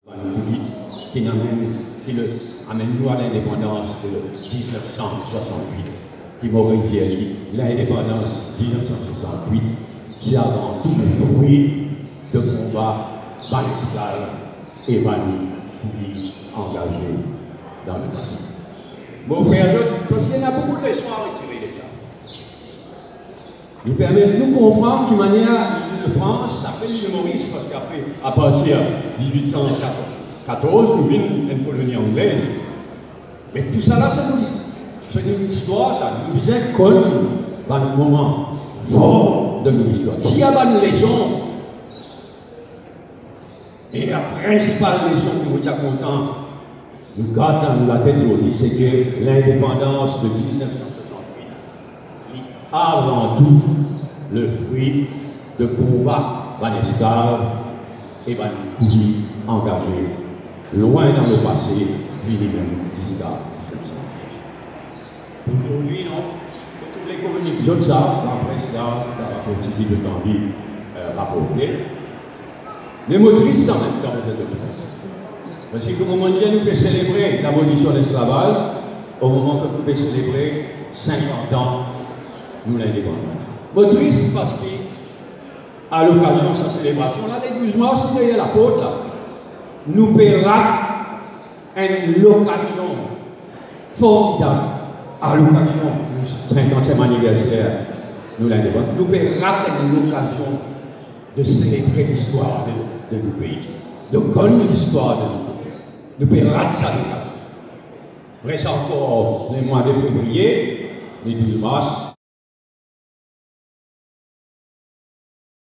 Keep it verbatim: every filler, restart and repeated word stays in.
Bann kouli ki amenn, ki le, amenn nou a lindepandans de diznef san swasant-wit, ki mo redir li, lindepandans diznef san swasant-wit, se avan tou le fri de konba bann esklav e bann kouli angaze dan lepase. Mo frer zot, parski ena boukou leson a retire de sa. Li permet nou konpran ki manier Lil Frans, apre Lil Moris, parski apre, apartir diz-wit san katorz, nou vinn enn koloni angle. Me tousala, se nou, se nou listwar sa. Nou bizin konn bann moman for de nou listwar. Ti ena bann leson. E la prinsipal leson ki mo ti a kontan nou gard dan nou latet zordi, se ke lindepandans de diznef san swasant-wit, li avan tou le fri de konba bann esklav e bann kouli angaze, lwin dan lepase, vini mem ziska diznef san. Pou zordi, non, mo ti oule kominik zot sa, apre sa, sa va kontign dan lavi, eh, raporte. Me mo tris samem kan mo get zot. Parski kouma mo dir, nou pe selebre labolision lesklavaz, o moman kot nou pe selebre sinkant an nou lindepandans. Mo tris parski, a lokazion sa selebrasion la, le douz mars, deryer laport la, nou pe rat enn lokazion formidab, a lokazion nou sinkantiem aniverser nou lindepandans. Nou pe rat enn lokazion de selebre listwar de, de nou pei, de konn listwar de nou pei. Nou pe rat sa lokazion. Apre sa ankor, lemwa de fevriye, le douz mars,